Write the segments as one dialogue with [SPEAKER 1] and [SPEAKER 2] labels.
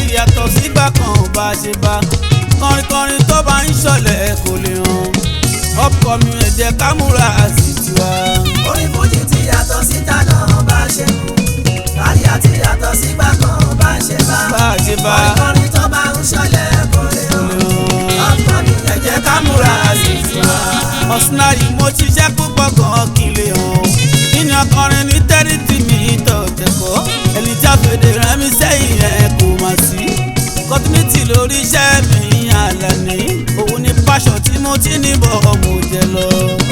[SPEAKER 1] ti yàtọ̀ sígbà kan bá ṣe bá. Kọrinkọrin tó bá ń ṣọlẹ̀ kò lè hàn. Upcoming, ẹ jẹ́ ká múra sí tiwa.
[SPEAKER 2] Orin fújì ti yàtọ̀ síta náà bá ṣe mú. Káríà ti yàtọ̀ sígbà kan bá ṣe bá.
[SPEAKER 1] Bá ṣe bá.
[SPEAKER 2] Kọrin tó bá ń ṣọlẹ̀ kò lè hàn. Upcoming,
[SPEAKER 1] ẹ jẹ́ ká múra sí tiwa. Ọ̀sùnárì mo ṣiṣẹ́ púpọ̀ gan kí n lè hàn. Nínú ọkọrin ní tẹ́rìtì mi tọ̀tẹ̀kọ́. Ẹni tí a fèdè rán mi sẹ́yìn ẹ̀ kò mà sí. Continuity lórí iṣẹ́ mi Àlàní. Òun ni passion tí mo ti ní bọ̀ mo jẹ lọ.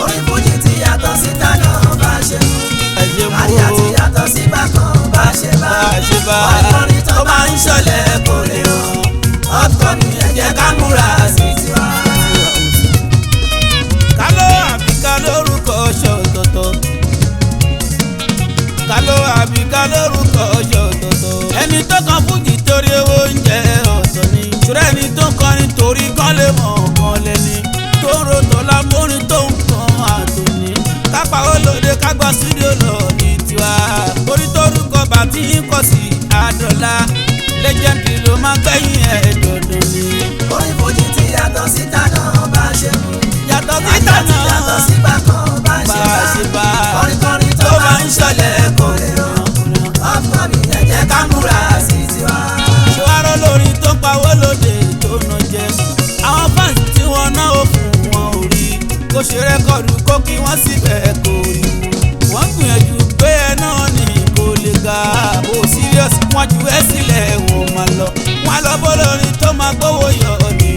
[SPEAKER 2] Orin fújì ti yàtọ̀ síta náà bá ṣe mú.
[SPEAKER 1] Ẹ ṣe mú
[SPEAKER 2] Káríà
[SPEAKER 1] o.
[SPEAKER 2] ti yàtọ̀ sígbà kan bá ṣe bá.
[SPEAKER 1] Bá ṣe bá.
[SPEAKER 2] Kọrin tó bá ń ṣọlẹ̀ kò lè hàn. Upcoming, ẹ jẹ́ ká múra sí tiwa.
[SPEAKER 1] Kálọ́ àbíká lórúkọ ṣọ̀tọ̀tọ̀. Kálọ́ àbíká lórúkọ ṣọ̀tọ̀tọ̀. Ẹni tó kan fújì torí owó oúnjẹ ọ̀tọ̀ ni. Ṣùrẹ́ ẹni tó ń kọrin torí kán lè mọ̀ ọ̀kan lẹ́ni. Tó ń ro tọ́lá mórin tó ń kan àtòní. Kápá olóde kágbá sídìó lọ ní tiwa. Orí tórúkọ bàtí ń kọ sí àdọ́là. Lẹ́jẹ̀ndì ló máa gbẹ̀yìn ẹ̀ dandan ni.
[SPEAKER 2] Orin fújì ti yàtọ̀ síta náà bá ṣe mú.
[SPEAKER 1] Yàtọ̀
[SPEAKER 2] Káríà
[SPEAKER 1] síta
[SPEAKER 2] ti
[SPEAKER 1] náà
[SPEAKER 2] yàtọ̀ sígbà kan bá ṣe
[SPEAKER 1] bá ṣe
[SPEAKER 2] bá.
[SPEAKER 1] bá.
[SPEAKER 2] Kọrin tó bá ń ṣọlẹ̀ kò lè hàn. Upcoming, ẹ jẹ́ ká múra sí tiwa.
[SPEAKER 1] Ṣùwárọ̀ lórí tó ń pawó lóde tó ná jẹ. Àwọn fans tí wọ́n náwó fún wọn ò rí. Kó ṣe rẹ́kọ̀dù kó kí wọ́n síbẹ̀ kò rí. Wọ́n gbìyànjú pé ẹ náà ní kò lè ga. Ó serious wọ́n ju ẹ sílẹ̀ wọ́n máa lọ. Wọ́n lọ bó lórí tó máa gbówó yọ ní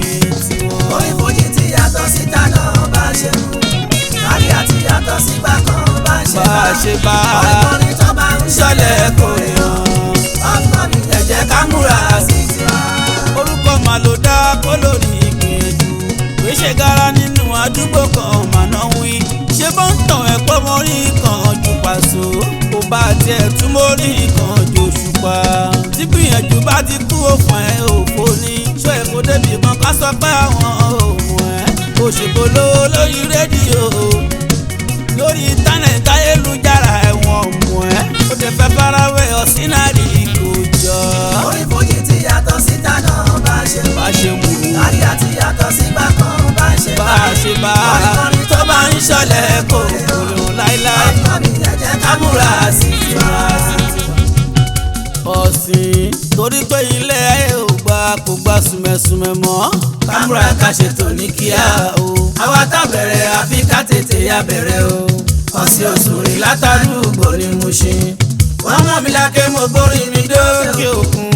[SPEAKER 1] tiwọn.
[SPEAKER 2] Orin fújì ti yàtọ̀ síta náà bá ṣe mú. Káríà ti yàtọ̀ sígbà kan bá ṣe
[SPEAKER 1] Bá
[SPEAKER 2] bá.
[SPEAKER 1] ṣe bá.
[SPEAKER 2] Kọrin tó bá ń
[SPEAKER 1] Ṣọlẹ̀
[SPEAKER 2] ṣọlẹ̀
[SPEAKER 1] kò
[SPEAKER 2] kò
[SPEAKER 1] lè
[SPEAKER 2] lè hàn.
[SPEAKER 1] hàn.
[SPEAKER 2] Upcoming, ẹ jẹ́ ká múra sí tiwa.
[SPEAKER 1] Orúkọ mà ló dá kó lórí ìgbìyànjú kì í ṣe gara nínú àdúgbò kan màná wí ṣé bó ń tàn ẹ́ pọ́ mọ́rí kan ju pàṣọ kò bá tiẹ̀ tún mọ́rí kan ju òṣùpá tí gbìyànjú bá ti kú òfin ẹ̀ òfò ní ṣó ẹ̀ kó débi kan ká sọ pé àwọn òun ẹ̀ òṣèpolówó lórí rédíò lórí íńtánẹ̀tì ayélujára ẹ̀wọ̀n mọ̀ ẹ́ ó ti fẹ́ farawé ọ̀sìnàrí kò jọ.
[SPEAKER 2] Orin fújì ti yàtọ̀ síta náà bá ṣe mú.
[SPEAKER 1] Bá ṣe mú un.
[SPEAKER 2] Káríà ti yàtọ̀ sígbà kan bá ṣe
[SPEAKER 1] bá
[SPEAKER 2] bá.
[SPEAKER 1] a ṣe bá a tó bá ń ṣọlẹ̀ kò kúrò láíláí.
[SPEAKER 2] Upcoming, ẹ jẹ́ ká múra sí tiwa.
[SPEAKER 1] Ọ̀sìn torí pé ilé ayé ò gbà kò gbà sùmẹ̀sùmẹ̀ mọ́. Kámúra ká ṣètò ní kíá o. Àwa tá bẹ̀rẹ̀ àfi ká tètè ya bẹ̀rẹ̀ o. Ọ̀sìn òsùnrin látàdúgbò ni mo ṣe. Wọ́n mọ̀ mí lákè mo gbórí mi dókè òkun.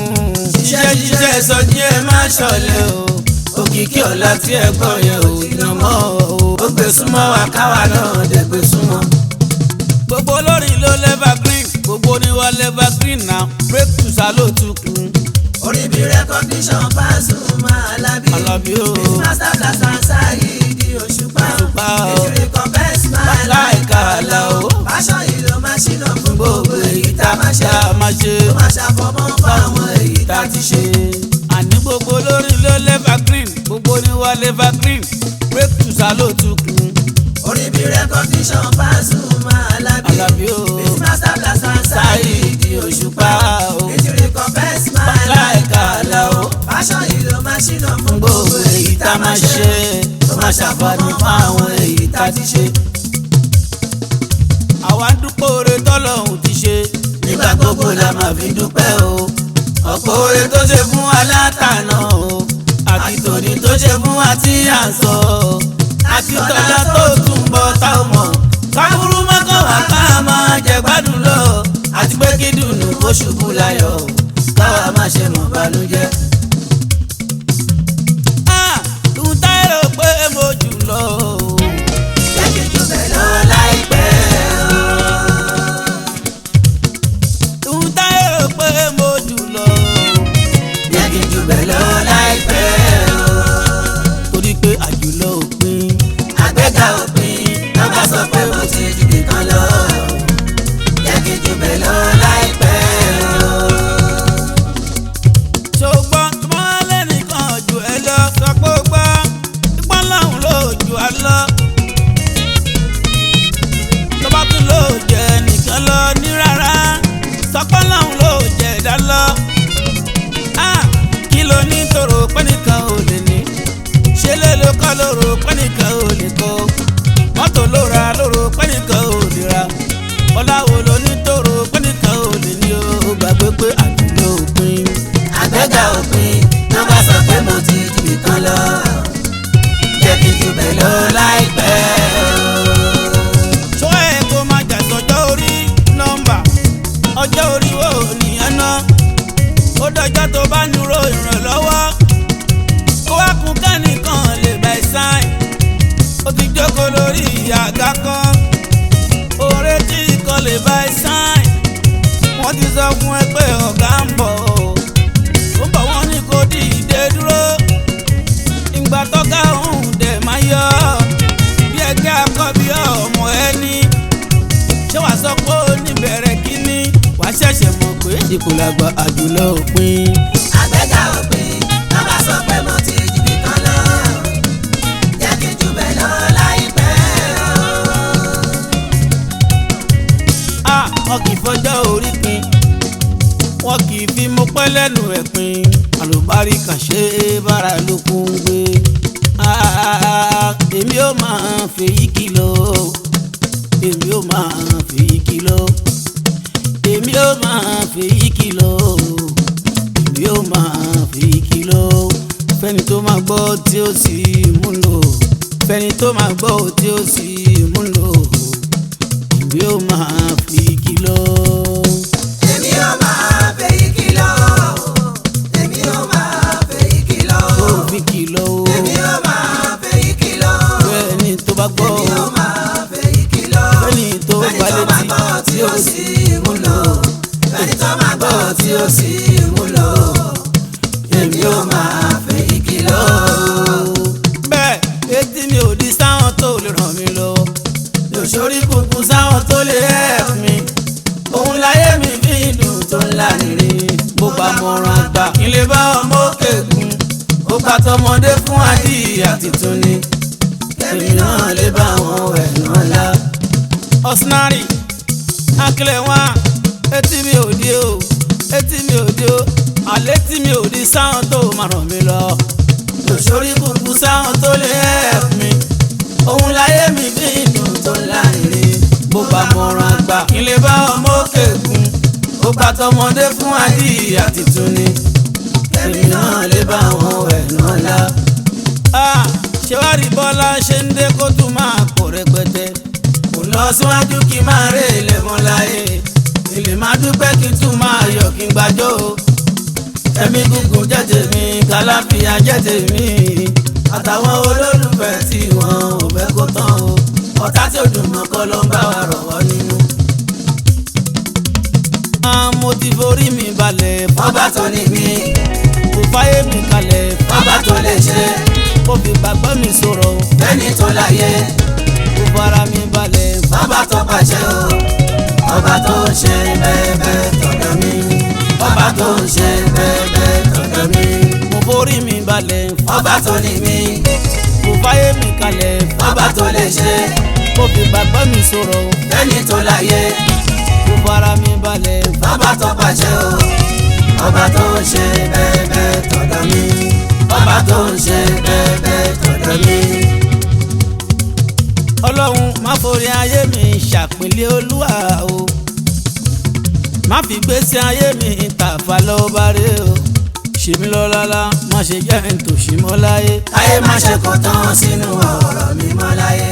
[SPEAKER 1] Ṣiṣẹ́ ṣiṣẹ́ sọjí ẹ má ṣọ̀lẹ o. Òkìkí ọ̀la tí ẹ gbọ́ yẹn ò jìnnà mọ́ o. Ó gbé súnmọ́ wa káwa náà dẹ̀ gbé súnmọ́. Gbogbo olórin ló lẹ́fà green, gbogbo ni wọ́n lẹ́fà green náà break to salo tukun.
[SPEAKER 2] Orin bí recognition Pasuma Alabi.
[SPEAKER 1] Alabi o.
[SPEAKER 2] This master blaster Saheed Òṣùpá.
[SPEAKER 1] Òṣùpá o.
[SPEAKER 2] If you recompense my
[SPEAKER 1] Láìka àlà o.
[SPEAKER 2] Fashion yìí ló máa ṣìnà fún gbogbo èyí tá a máa ṣe.
[SPEAKER 1] Tá a máa ṣe.
[SPEAKER 2] Ó máa ṣàfọmọ́ fáwọn èyí tá a ti ṣe.
[SPEAKER 1] Àní gbogbo olórin ló lẹ́fà green, gbogbo ni wọ́n lẹ́fà green break to salo tukun.
[SPEAKER 2] Orin bí recognition Pasuma Alabi.
[SPEAKER 1] Alabi o.
[SPEAKER 2] This master blaster Saheed Òṣùpá.
[SPEAKER 1] o.
[SPEAKER 2] If you recompense my
[SPEAKER 1] Láìka àlà o.
[SPEAKER 2] Fashion yìí ló máa ṣìnà fún
[SPEAKER 1] Gbogbo èyí tá a máa ṣe tó máa ṣàǹfààní fún àwọn èyí tá a ti ṣe. Àwa ń dúpọ̀ oore tọ́lọ́hun ti ṣe. Nígbà gbogbo la máa fi dúpẹ́ o. Ọ̀pọ̀ oore tó ṣe fún alátànà o. Àti tòní tó ṣe fún wa tí à ń sọ o. Àti tọ́lá tó tún bọ̀ tá ò mọ̀. Kábúrú mọ́kàn wá ká máa jẹ gbádùn lọ. Àti pé kí dùnú kó ṣubú láyọ̀ o. Káwa má ṣe mọ̀ bànújẹ́. Ah, ń táyọ̀ pé mo jù lọ o.
[SPEAKER 2] Jẹ́ kí n jù bẹ́ẹ̀ lọ láìpẹ́ o.
[SPEAKER 1] Ń táyọ̀ pé mo jù lọ o.
[SPEAKER 2] Jẹ́ kí n jù bẹ́ẹ̀ lọ láìpẹ́ o.
[SPEAKER 1] Torí pé àjùlọ òpin.
[SPEAKER 2] Àgbéga òpin tó bá sọ pé mo ti jù bí kan lọ. Jẹ́ kí n jù bẹ́ẹ̀ lọ láìpẹ́ o.
[SPEAKER 1] Ṣùgbọ́n tí wọ́n lẹ́nìkan jù ẹ lọ sọ pé ó gbọ́ ipá lọ́hùn ló jù á lọ. Tó bá tún ló jẹ nìkan lọ ní rárá sọ pé lọ́hùn ló jẹ ẹ̀dá lọ.
[SPEAKER 2] òpin tó bá sọ pé mo ti jù mí kan lọ, jẹ́ kí n jù bẹ́ẹ̀ lọ láìpẹ́ o.
[SPEAKER 1] Ṣọ́ ẹ kó má jà sọ́jọ́ orí nọ́mbà, ọjọ́ orí wo nìyẹn ná? Ó dọjọ́ tó bá nírò ìrànlọ́wọ́, kó wá kún kẹ́nìkan lè bá ẹ sáìn. Ó ti jókòó lórí àga kan, oore tí kan lè bá ẹ sáìn. Wọ́n ti sọ fún ẹ pé ọ̀gá ń bọ̀ o, ó ń bọ̀, wọ́n ní kó dìde dúró. Ìgbà tọ́gá òun dẹ̀ máa yọ bí ẹgbẹ́ akọ́bí ọmọ ẹni, ṣé wàá sọ pé ó ní bẹ̀rẹ̀ kínní? Wàá ṣẹ̀ṣẹ̀ mọ̀ pé ipò làgbà àjùlọ òpin.
[SPEAKER 2] Àgbéga òpin tó bá sọ pé mo ti jù mí kan lọ, jẹ́ kí n jù bẹ́ẹ̀ lọ láìpẹ́ o.
[SPEAKER 1] A wọn kì í fọjọ́ orí pin, wọn kì í fi mo pẹ́ lẹ́nu ẹ̀ pin. Àlùbáríkà ṣe é bára lókun gbé. Ah, èmi ò máa fèyí kìlọ̀, èmi ò máa fèyí kìlọ̀, èmi ò máa fèyí kìlọ̀, èmi ò máa fèyí kìlọ̀ fẹ́ni tó máa gbọ́ tí ó sì mú lò, fẹ́ni tó máa gbọ́ tí ó sì mú lò, èmi ò máa fi kìlọ̀.
[SPEAKER 2] Èmi ò máa fèyí kìlọ̀, èmi ò máa fèyí kìlọ̀,
[SPEAKER 1] Ó fi kìlọ̀ o.
[SPEAKER 2] Èmi ò máa fèyí kìlọ̀,
[SPEAKER 1] Fẹ́ni tó bá gbọ́
[SPEAKER 2] èmi ò máa fèyí kìlọ̀,
[SPEAKER 1] fẹ́ni tó
[SPEAKER 2] fẹ́ni
[SPEAKER 1] bá
[SPEAKER 2] tó máa
[SPEAKER 1] létí
[SPEAKER 2] gbọ́ tí ó sì mú lò, fẹ́ni tó máa gbọ́ tí ó sì mú lò, èmi ò máa fèyí kìlọ̀.
[SPEAKER 1] Bẹ́ẹ̀ etí mi ò di sáwọn tó lè ràn mí lọ́wọ́, mi ò sórí kunkun sáwọn tó lè help mi. Òun láyé mi fi dùn tó ńlá rere. Mo bá mọ̀ràn àgbà kí n lè bá ọmọ òkè gùn, ó gbà tọmọdé fún adìyẹ tuntun ni, èmi náà lè bá wọn wẹ̀ náà lá. Ọ̀sánárì akílẹ̀ wá, etí mi ò di o, etí mi ò di o, àlẹ́ tí mi ò di sáwọn tó máa ràn mí lọ, lòsórí kúkú sáwọn tó lè help mi. Òun láyé mi bí ìdùn tó láìrí. Bó bá mọ̀ràn àgbà kí n lè bá ọmọ òkè gùn, ó gbà tọmọdé fún adìyẹ tuntun ni, èmi náà lè bá wọn wẹ̀ náà lá. Ah, ṣé wàá rí bọ́lá ṣe ń dé kó tún máa pọ̀ rẹpẹtẹ? Kò lọ síwájú kí n máa rè ilẹ̀ mọ́ láyé, ilé máa dúpẹ́ kí n tún máa yọ̀ kí n gbàjọ́ o. Ẹ̀mí gígùn jẹ́ tèmi, kàláfíà jẹ́ tèmi, àtàwọn olólùfẹ́ tí wọn ò fẹ́ kó tán o. Ọ̀tá tí ò dùn mọ́ kọ́ ló ń bá wa rọ̀ wọ́n nínú. Ah, mo ti forí mi balẹ̀.
[SPEAKER 2] Ọba tó ní mi,
[SPEAKER 1] kò fáyé mi kalẹ̀,
[SPEAKER 2] ọba tó lè ṣe,
[SPEAKER 1] kò fi gbàgbọ́ mi sọ̀rọ̀ o.
[SPEAKER 2] fẹ́ni tó láyé,
[SPEAKER 1] Kò fara mi balẹ̀.
[SPEAKER 2] Ọba tó pàṣẹ o, ọba tó ń ṣe bẹ́ẹ̀bẹ́ tọ̀dọ̀ mi, ọba tó ń ṣe bẹ́ẹ̀bẹ́ tọ̀dọ̀ mi,
[SPEAKER 1] Mo forí mi balẹ̀.
[SPEAKER 2] Ọba tó ní mi,
[SPEAKER 1] Kò fáyé mi kalẹ̀,
[SPEAKER 2] ọba tó lè ṣe,
[SPEAKER 1] kò fi gbàgbọ́ mi sọ̀rọ̀ o.
[SPEAKER 2] fẹ́ni tó láyé,
[SPEAKER 1] Kò fara mi balẹ̀.
[SPEAKER 2] Ọba tó pàṣẹ o, ọba tó ń ṣe bẹ́ẹ̀bẹ́ tọ̀dọ̀ mi, ọba tó ń ṣe bẹ́ẹ̀bẹ́ tọ̀dọ̀ mi.
[SPEAKER 1] Ọlọ́run má forí ayé mi ṣàpèlé olúwa o, má fi gbèsè ayé mi tàfà lọ́wọ́ bá rè o. Ṣe mí lọ́lọ́lá, má ṣe jẹ́ ntòṣì mọ́ láyé.
[SPEAKER 2] Káyé má ṣe kó tán sínú ọ̀rọ̀ mi mọ́ láyé.